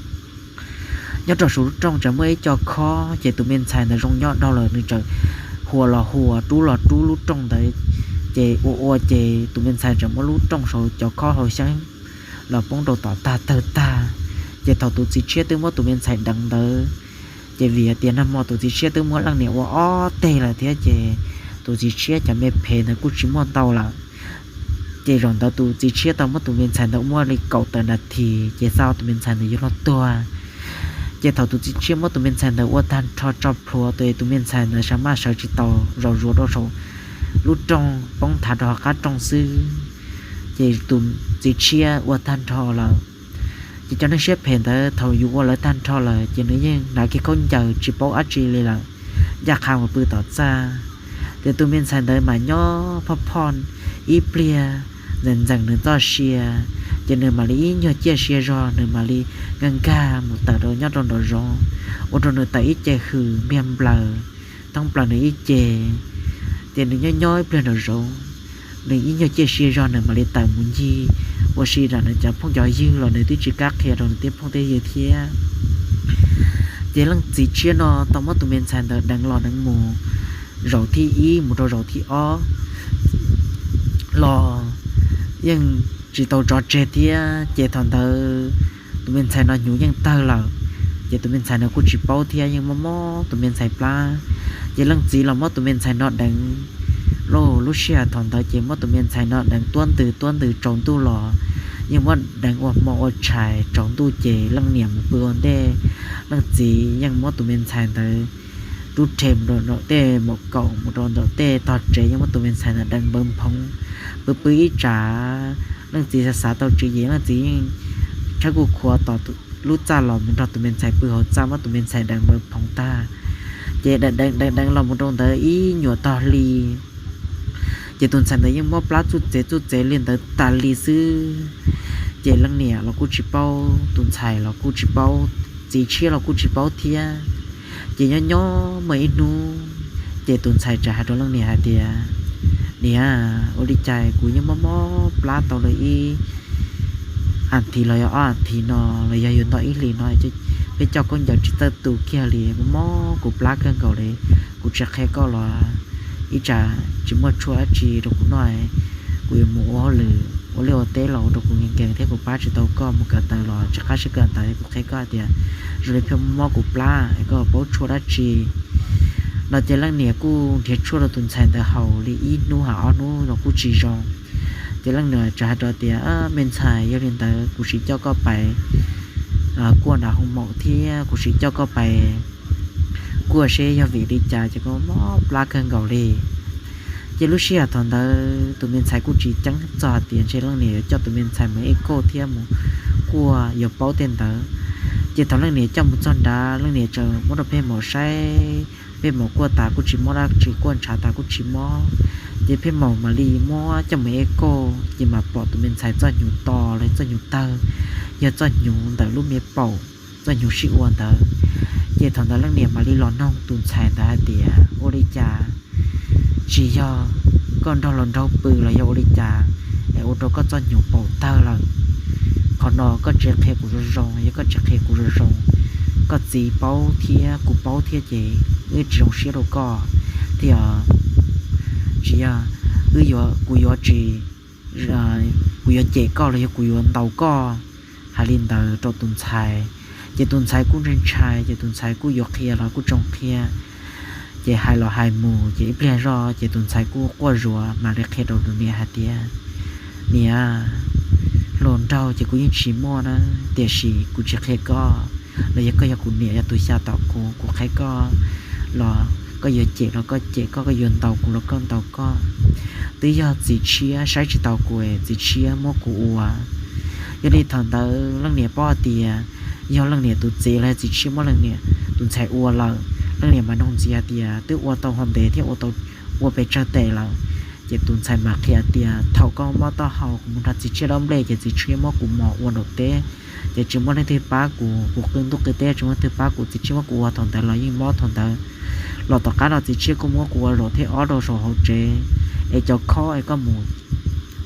Nyob rau saum lub rooj tseem muaj ib co khob, ces tus me ntxhais ntawd zoo nyob dhau lawm nws txawm huas los huas, rub los rub lub rooj ntawd, ces ua ua ces tus me ntxhais txawm muab lub rooj saum cov khob hauv xyeeb los poob rau tom tag tawg tag. Ces thaum tus txiv tshiab twb muab tus me ntxhais deev ntawd, ces vim hais tias nag hmo tus txiv tshiab twb muab leej niam ua ob teg lawm thiab, ces tus txiv tshiab cov me phem ntawd kuj tsis muaj ntau lawm. Ces zaum ntawd tus txiv tshiab tau muab tus me ntxhais ntawd muab li kaum tawm nas this ces xav tus me ntxhais ntawd yuav luag tuag. Ces thaum tus txiv tshiab muab tus me ntxhais ntawd ua tag nrho tso plhuav, tus me ntxhais ntawd sawv maj sawv tsis tau, zaum zuav rau saum lub rooj poob thav rau hauv qab rooj xwb. Ces tus txiv tshiab ua tag nrho lawm. Ces cov neeg siab phem ntawd thaum yus ua lawv tag nrho lawm ces nws yeej hnav kiag khaub ncaws tsis paub dab tsi li lawm, ncaj qha mus pw tom txaj. Ces tus me ntxhais ntawd mas nyob phoj phoj ib pliag, ntxeem ntxeem nws txoj sia, ces nws mam li ib nyuag ciaj sia zog nws mam li nkag nkag mus tawm rau nyob rau nraum zoov, ua rau nws tawm ib ce hws npiag nplaws thoob plaws nws ib ce. Ces nws nyob nyob ib pliag nraum zoov, nws ib nyuag ciaj sia zog nws mam li tawm mus ncig ua si nram nws cov phooj cov ywg los nws twb tsis kam qhia rau nws tej phooj tej ywg thiab. Ces leej txiv tshiab no tau muab tus me ntxhais ntawd deev los deev mus zaum thib ib mus rau zaum thib ob los yeej tsis tau tso tseg thiab. Ces thaum ntawd tus me ntxhais no hnyuv yeej tawg lawm, ces tus me ntxhais no kuj tsis paub thiab yeej mob mob tus me ntxhais plab. Ces leej txiv los muab tus me ntxhais no deev. Lub sij hawm thaum ntawd ces muab tus me ntxhais no deev tuab ntws tuab ntws tsaus ntuj los yeej muab deev ua hmo ua tshais, tsaus ntuj ces leej niam mus pw ua ntej, leej txiv yeej muab tus me ntxhais ntawd rub rhe mus rau ntawm tej maum kaum mus rau ntawm tej tog tsev, yeej muab tus me ntxhais ntawd deev npawv phoov. Pw pw ib tsam leej txiv xav xav tau tswv yim, leej txiv yeej tshawb kuj khuav tos lub txaj los mus nrog tus me ntxhais pw hauv txaj, muab tus me ntxhais deev npawv phoov tag. Ces deev deev deev deev los mus rau ntawd ib nyuam tog hli, ces tus ntxhais ntawd yeej mob plab txuj txev txuj txev li ntawd tas li xwb. Ces leej niam los kuj tsis paub, tus ntxhais los kuj tsis paub, txiv tshiab los kuj tsis paub thiab. Ces nyob nyob muaj ib hnub, ces tus ntxhais txawm hais rau leej niam hais tias, Niam, ua li cas kuv yeej mob mob plab tau li ib as thiv los yog ob as thiv no los yog yuav ntau ib hlis no, peb coj khaub ncaws tsis txawj tu kiag li, mob mob kuv plab kawg nkaus li. Kuv tsis qhia koj los ib tsam tsis muaj tshuaj dab tsi rau kuv noj, kuv yuav mus ua hauj lwm ua liaj ua teb los ua rau kuv nkees nkees thiab kuv pab tsis tau koj, mus kawm ntawv los tsis qab siab kawm ntawv. Kuv qhia koj tias zoo li pheej mob kuv plab es koj paub tshuaj dab tsi no. Ces leej niam kuj nrhiav tshuaj rau tus ntxhais ntawd haus li ib hnub hos ob hnub los kuj tsis zoo. Ces leej niam txawm hais rau tias, Me ntxhais, yog li ntawd kuv sim coj koj pais kuaj nram hoo maum thiab kuv sim coj koj pais kuaj seb yog vim li cas ces koj mob plab kawg nkaus li. Ces lub sij hawm thaum ntawd tus me ntxhais kuj tsis ceeb txog hais tias ntshe leej niam yuav coj tus me ntxhais mus ej kauj thiab mus kuaj yuav paub tej ntawd. Ces thaum leej niam coj mus txog nrad, leej niam txawm muab rau pej maum saib, pej maum kuaj tas kuj tsis mob dab tsi, kuaj ntshav tas kuj tsis mob. Ces pej maum mam li muab coj mus ej kauj, ces mam pom tus me ntxhais txoj hnyuv to los txoj hnyuv tawg, yog txoj hnyuv ntawm lub me paum, txoj hnyuv sib ua ntawd. Ces thaum ntawd leej niam mam li los noog tus ntxhais ntawd hais tias, Ua li cas tsis yog koj nrog los nraug pw los yog ua li cas es ua rau koj txoj hnyuv paum tawg lawm? Qhov no koj tsis qhia kuv zoo zoo, yog koj tsis qhia kuv zoo zoo, koj txiv paub thiab kuv paub thiab ces wb tsis zoo siab rau koj thiab. Tsis yog, wb yuav, kuv yuav tsis, kuv yuav cem koj los yog kuv yuav ntaus koj. Hais li ntawd rau tus ntxhais, ces tus ntxhais kuj ntshai ntshai, ces tus ntxhais kuj yuav qhia los kuj tsis zoo qhia. Ces hais los hais mus ces ib pliag zoj ces tus ntxhais kuj quaj zuav mam li qhia rau tus niam hais tias, Niam, hluas nraug ces kuv yeej tsis muaj na, tiam sis kuv tsis qhia koj los yog koj yog kuv niam yog tus xya tom kuv, kuv qhia koj los koj yuav cem los koj cem koj, koj yuav ntaus kuv los koj ntaus koj. Twb yog txiv tshiab saib tsis taus kuv, txiv tshiab muab kuv ua. Yog li thaum ntawd leej niam paub hais tias yog leej niam tus txiv los yog txiv tshiab muab leej niam tus ntxhais ua lawm, leej niam mas nug ntxiv hais tias twb ua tau hov ntev thiab ua tau, ua pes tsawg tes lawm? Ces tus ntxhais mas qhia tias thaum koj mob taub hau kuv mus nrog txiv tshiab dob nplej ces txiv tshiab muab kuv mos ua nraum teb, ces tsis muaj leej twg pab kuv, kuv qw ntuj qw teb tsis muaj leej twg pab kuv, txiv tshiab muab kuv ua thaum ntawd los yeej mob thaum ntawd. Los tom qab no txiv tshiab kuj muab kuv ua zaum thib ob rau saum hauv tsev, es cov khob es koj mus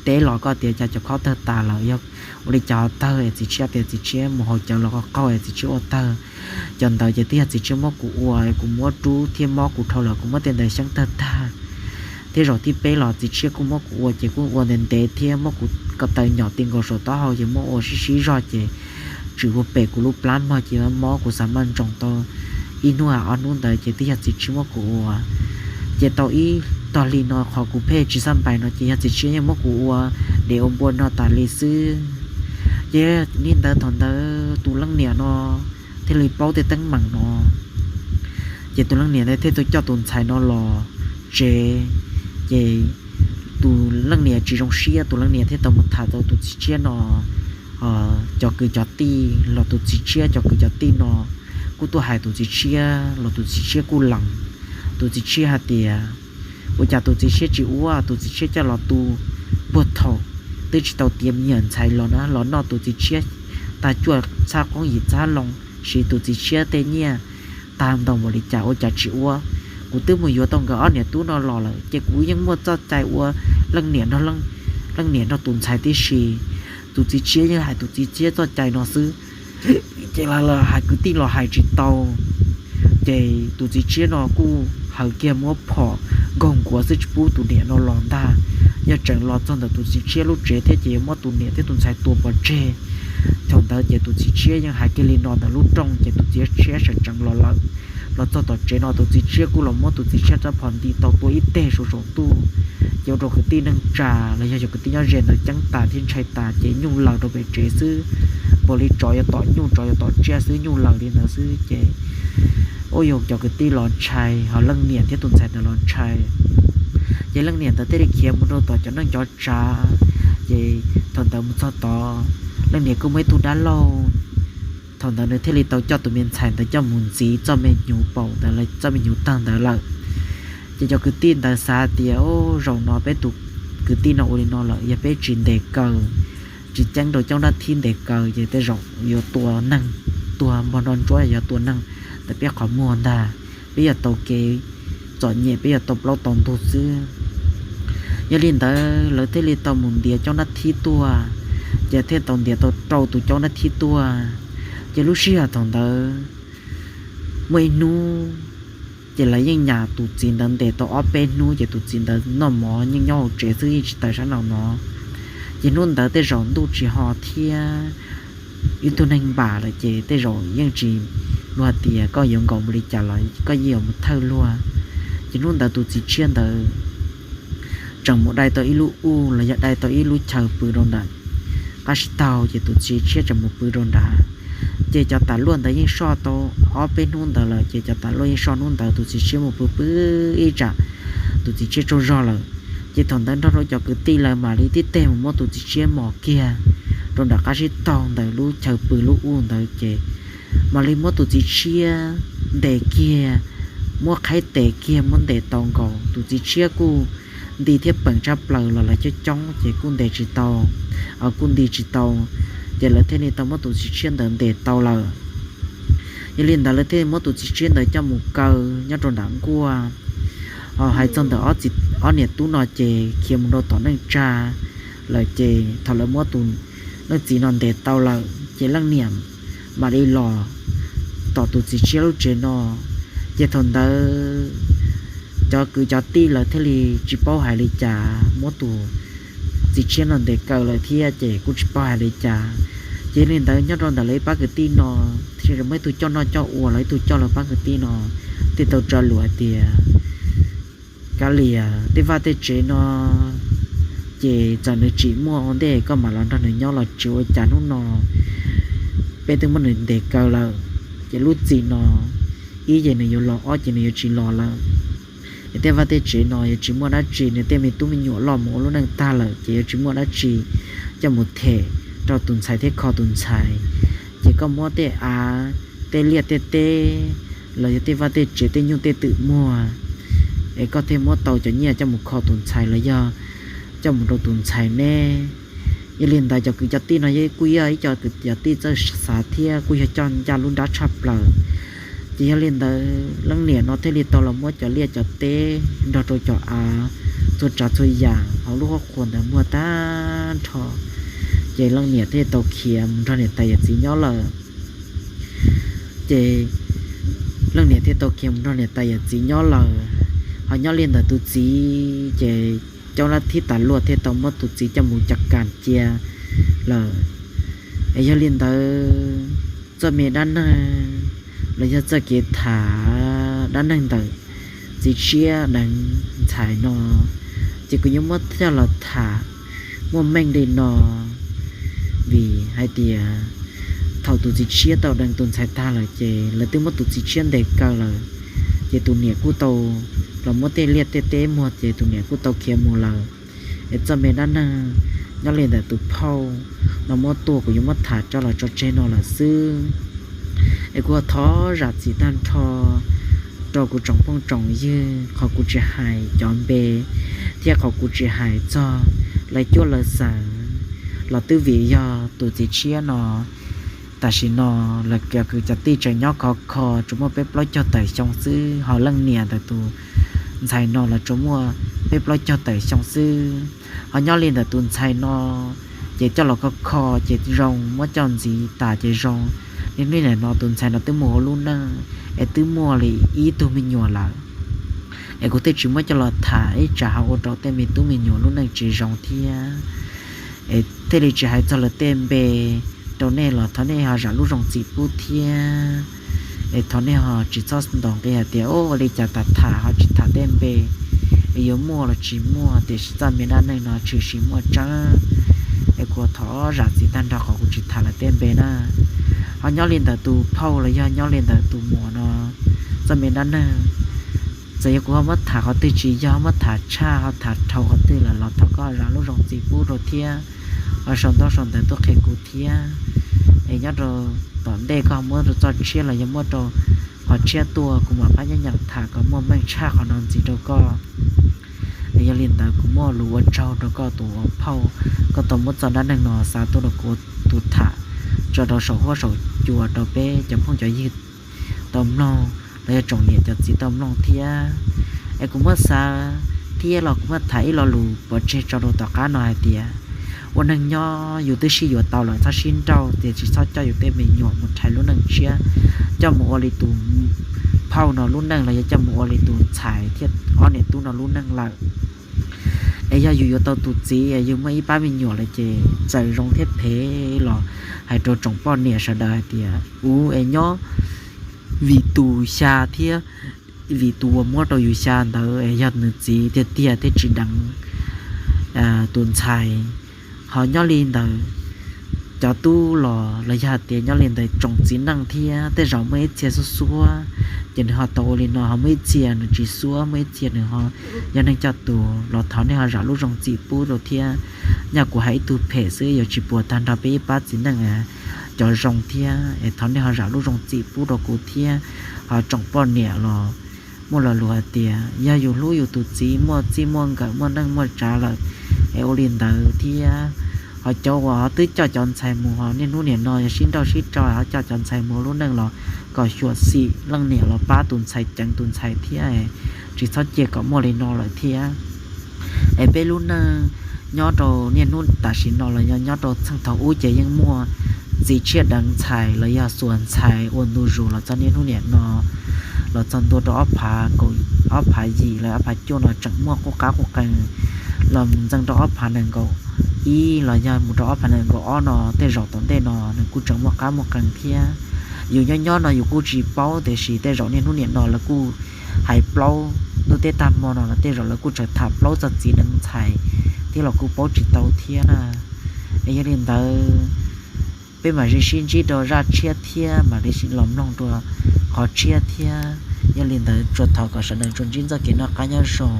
teb los koj tias cas cov khob tawg tas lawm, yog ua li cas ho tawg es txiv tshiab tias txiv tshiab mus haus cawv los qaug qaug es txiv tshiab ua tawg. Cov ntawd ces twb yog txiv tshiab muab kuv ua, kuv muab rub thiab mob kuv dhau lawm kuv muab tej ntawd xyeeb tawg tag. Thiab zaum thib peb los txiv tshiab kuj muab kuv ua ces kuj ua ntev ntev thiab muab kuv ko taw nyom ti nkaus saum taub hau ces muab ua sib sib zog ces tsis ua pem kuv lub plab mog ces mob kuv xav maj ntsoos tau ib hnub ha ob hnub ntawd ces twb yog txiv tshiab muab kuv ua. Ces tau ib tog hli no qhov kuv pheej tsis xab npais no ces yog txiv tshiab yeej muab kuv ua dev ua npua no tas li xwb. Ces li ntawd thaum ntawd tus leej niam no thiaj li paub tej teeb meem no. Ces tus leej niam ntawd thiaj tau coj tus ntxhais no los tsev. Ces tus leej niam tsis zoo siab, tus leej niam thiaj tau mus tham tau tus txiv tshiab no cov kwv cov tij los tus txiv tshiab cov kwv cov tij no kuj tuaj hais tus txiv tshiab los tus txiv tshiab kuj lees. Tus txiv tshiab hais tias ua cas tus txiv tshiab tsis ua, tus txiv tshiab coj los tu puag thaum twb tsis tau tiav me nyuam ntxhais los na los noj tus txiv tshiab tag cuaj txhab qoob yim txhab loo, siv tus txiv tshiab tej nyiaj tag ntau npaum li cas ua cas tsis ua. Kuv twb mus yuav tau nkawd ob niam tub no los lawm ces kuv yeej muaj txoj cai ua leej niam nrog, leej niam nrog tus ntxhais tib si. Tus txiv tshiab yeej hais tus txiv tshiab txoj cai no xwb. Ces hais kwv tij los hais tsis tau. Ces tus txiv tshiab no kuj hawv kiag muab phom nkaug nkuav xwb tsis pub tus niam no los ntag. Yog tseem los txog ntawm tus txiv tshiab lub tsev thiab ces yuav muab tus niam thiab tus ntxhais tua pov tseg. Thaum ntawd ces tus txiv tshiab yeej hais kiag li no ntawm lub rooj ces tus txiv tshiab sawv tsees los lawm. Los txog tom tsev no tus txiv tshiab kuj los muab tus txiv tshiab rab phom nti tau tua ib teg saum saum ntuj. Ces ua rau kwv tij neej tsa los yog cov kwv tij nyob ze ntawd ceeb tas thiab ntshai tas ces nyuj laws rau pem tsev xwb. Npaum li tsov yuav tom nyuj tsov yuav tom tsiaj xwb, nyuj laws li ntawd xwb ces ua rau cov kwv tij los ntshai ho leej niam thiab tus ntxhais ntawd los ntshai. Ces leej niam ntawd thiaj li khiav mus rau tom cov neej cov tsav. Ces thaum ntawd mus txog tod, leej niam kuj muaj ib tug dab laug. Thaum ntawd nws thiaj li tau coj tus me ntxhais ntawd coj mus ntxiv txoj me hnyuv paum ntawd, txoj me hnyuv tawg ntawd lawm. Ces cov kwv tij ntawd xav tias, zaum no peb tus kwv tij no ua li no lawm, yog peb tsis ntes kaw, tsis ceeb rau coob dab thib ntes kaw ces tej zaum yuav tua neeg, tuag npog nroj ntsuab yuav tua neeg ntawm peb qhov muag ntag, peb yuav tau kev txom nyem, peb yuav tau plaub tau ntug xwb. Yog li ntawd lawv thiaj li tau mus ntiav coob dab thib tuaj, ces thiaj tau ntiav tau rau tus coob dab thib tuaj. Ces lub sij hawm thaum ntawd muaj ib hnub, ces lawv yeej nyas tus txiv ntawd ntes tau ob peb hnub, ces tus txiv ntawd noj mov yeej nyob hauv tsev xwb yeej tsis tawm sab nraum no. Ces hnub ntawd tej zaum ntuj tsis ho thiab, ib tug neeg npam lawm ces tej zaum yeej tsis, luag hais tias koj yuav nkaum mus li cas los koj yeej yuav mus thawj luag. Ces hnub ntawd tus txiv tshiab ntawd tseem mus dai tau ib lub u los yog dai tau ib lub chaw pw rau ntawm qab sib taug, ces tus txiv tshiab tseem mus pw rau nrad. Ces cov tas luaj ntawd yeej soj tau ob peb hnub ntawd lawm, ces cov tas luaj yeej soj hnub ntawd, tus txiv tshiab mus pw pw ib tsam tus txiv tshiab tsaug zog lawm. Ces thaum ntawd nrog rau cov kwv tij lawv mam li tib teg mus muab tus txiv tshiab mos kiag rau nram qab sib taug ntawm lub chaw pw lub u ntawd, ces mam li muab tus txiv tshiab ntes kiag, muab qhaib tes kiag muab ntes tau nkaus. Tus txiv tshiab kuj nti thiab peem tshaj plaws los lawv coob coob ces kuj ntes tsis tau, kuj nti tsis tau, ces lawv thiaj li tau muab tus txiv tshiab ntawd ntes tau lawm. Yog li ntawd lawv thiaj muab tus txiv tshiab ntawd coj mus kaw nyob rau nram nkuaj. Ho hais txog ntawm ob niam tub no ces khiav mus rau tom neej tsa lawm, ces thaum lawv muab tus leej txiv no ntes tau lawm ces leej niam mam li los tom tus txiv tshiab lub tsev no. Ces thaum ntawd cov kwv cov tij lawv thiaj li tsis paub hais li cas, muab tus txiv tshiab no ntes kaw lawm thiab ces kuj tsis paub hais li cas. Ces li ntawd nyob rau ntawm lawv ib pab kwv tij no thiaj muaj ib tug coj noj coj ua los ib tug coj lawv pab kwv tij no thiaj tau tsa lus hais tias, Kav liam, tej vaj tej tsev no ces txawm nws tsim muaj ua ntej koj mam los nrog nws nyob los tsis ua cas, hnub no peb twb muab nws ntes kaw lawm, ces lub txim no ib ces nws yuav los, ob ces nws yuav tsis los lawm. Es tej vaj tej tsev no yuav tsis muaj dab tsi, nws tej me tub me nyuam loj mus ua lub neej tag lawm ces yuav tsis muaj dab tsi coj mus them rau tus ntxhais thiab kho tus ntxhais. Ces koj muab tej av, tej liaj tej teb los yog tej vaj tej tsev tej nyuj tej twm muag, es koj thiaj muab tau cov nyiaj coj mus kho tus ntxhais los yog coj mus rau tus ntxhais ne? Yog li ntawd cov kwv cov tij no kuj yog ib co kwv cov tij txawj xav thiab kuj yog coj ncaj lub nrab tshaj plaws. Ces yog li ntawd leej niam no thiaj li tau los muab cov liaj cov teb nrog rau cov av txhua tsav txhua yam hauv lub qhov qhuas ntawd muaj tag nrho. Ces leej niam thiaj tau khiav mus nrog niam tais yawm txiv nyob lawm. Ces leej niam thiaj tau khiav mus nrog niam tais yawm txiv nyob lawm. Ho nyob li ntawd tus txiv ces coj lab thib tas luaj thiaj tau muab tus txiv coj mus cov kas cia lawm. Es yog li ntawd, txoj me dab neeg los yog txoj kev tham dab neeg ntawm txiv tshiab deev ntxhais no, ces kuv yuav muab coj los tham muaj meej li no. Vim hais tias thaum tus txiv tshiab tau deev tus ntxhais tag lawm ces lawv twb muab tus txiv tshiab ntes kaw lawm, ces tus niam kuj tau los muab tej liaj tej teb muag ces tus niam kuj tau khiav mus lawm. Es txoj me dab neeg nyob li ntawm tus phauj no muab tuaj kuv yuav muab tham tso los tso tseg no lawm xwb. Es kuv thov zam txim tag nrho rau kuv tsoom phooj tsoom ywg qhov kuv tsis hais cov npe thiab qhov kuv tsis hais txog lawv cuab lawv xeem los twb vim yog tus txiv tshiab no tam sim no lawv cov kwv cov tij tseem nyob khov kho tsuas muaj peb plaub caug tawm xyoo xwb, ho leej niam ntawm tus ntxhais no los tsuas muaj peb plaub caug tawm xyoo xwb. Ho nyob li ntawm tus ntxhais no ces coj los kho kho ces zoo, muab coj ntxiv tas ces zoo. Niaj hnub nim no tus ntxhais no twb mus ua lub neej es twb muaj li ib tug me nyuam lawm. Es kuv thiaj tsis muab coj los tham ib tsam ho ua rau tej me tub me nyuam lub neej tsis zoo thiab. Es thiaj li tsis hais txog lawv tej npe rau nej los thov nej ho zam lub zoo txim pub thiab. Es thov nej ho tsis txhob ntaus nqi hais tias ua li cas tham tham ho tsis tham tej npe, es yuav muaj los tsis muaj, tiam sis txoj me dab neeg no tshwm sim muaj tseeb. Es kuv thov zam txim tag nrho qhov kuv tsis tham lawv tej npe na. Ho nyob li ntawm tus phauj los yog nyob li ntawm tus muam no, txoj me dab neeg, txawm yog kuv ho muab tham qhov twg tsis yog, muab tham tshaj ho tham dhau qhov twg lawm los thov koj zam lub zoo txim pub rau thiab, ho sau ntaub sau ntawv tuaj qhia kuv thiab. Es nyob rau tom ntej koj muab rau txoj tshiab los yog muab rau qhov tshiab tuaj, kuv mam phab nyob nyob tham kom muaj meej tshaj qhov no ntxiv rau koj. Es yog li ntawd kuv muaj lus ua tsaug rau koj tus phauj, koj tau muab txoj dab neeg no xa tuaj rau kuv tus tham tso rau saum huab saum cua rau peb cov phooj cov ywg tau mloog los yog tsoom niam cov txiv tau mloog thiab. Es kuv muab xav thiab los kuv muab tham ib lo lus pov tseg tso rau tom qab no hais tias ua neeg nyob yus twb sib yuav tau lawm txhob sib nrauj, tiam sis txhob coj yus tej me nyuam mus rhais lub neej tshiab, coj mus ua li tus phauj no lub neej los yog coj mus ua li tus ntxhais thiab ob niam tub no lub neej lawm. Es yog yus yuav tau tus txiv es yus muaj ib pab me nyuam lawm ces txawm zoo thiab phem los hais rau tsoom poj niam sawv daws hais tias ub es nyob vim tus xya thiab vim tus uas muab rau yus xya ntawd es yog nws txiv tiag tiag thiab tsis deev tus ntxhais. Ho nyob li ntawd cov tub los los yog hais tias nyob li ntawd tsoom txiv neej thiab tej zaum muaj ib txhia xub xuab, ces nws ho tau ua li no, ho muaj ib txhia nws tsis xuab, muaj ib txhia nws ho yog neeg coj tus los thov nej ho zam lub zoo txim pub rau thiab. Nyaj kuv hais ib tug phem xwb yuav tsis puas tag nrho peb ib pab txiv neej cov zoo thiab, es thov nej ho zam lub zoo txim pub rau kuv thiab. Ho tsoom poj niam los muaj lo lus hais tias yog yus hlub yus tus txiv muaj txij muaj nkawm muaj neej muaj tsav lawm, es ua li ntawd thiab. Ho cov uas ho twb coj cov ntxhais mus ho niaj hnub nim no yog sib nrauj sib tso ho coj cov ntxhais mus ua lub neej los kom xyuam xim leej niam los pab tus ntxhais ceev tus ntxhais thiab, tsis txhob cia kom muaj li no lawm thiab. Es peb lub neej nyob rau niaj hnub tam sim no los yog nyob rau txheej thaum ub ces yeej muaj txiv tshiab deev ntxhais los yog xuas ntxhais ua ntu zus los txog niaj hnub nim no los txog ntua rau ob phav kaum, ob phav yim los ob phav cuaj no tseem muaj qub qab qub qees los mus ntxees rau ob phav nees nkaum ib los yog mus rau ob phav nees nkaum ob no tej zaum tom ntej no nws kuj tseem muaj qab muaj qees thiab. Yus nyob nyob no yus kuj tsis paub tiam sis tej zaum niaj hnub nim no lawv kuj hais plaub, ntuj teb tag hmo no los tej zaum lawv kuj tseem tham plaub txog txiv deev ntxhais thiab los kuj paub tsis tau thiab na. Es yog li ntawd peb mam li sib ntsib rau zaj tshiab thiab mam li los mloog rau qhov tshiab thiab. Yog li ntawd tsuas thov kom sawv daws tsuas ntsib txoj kev noj qab nyob zoo.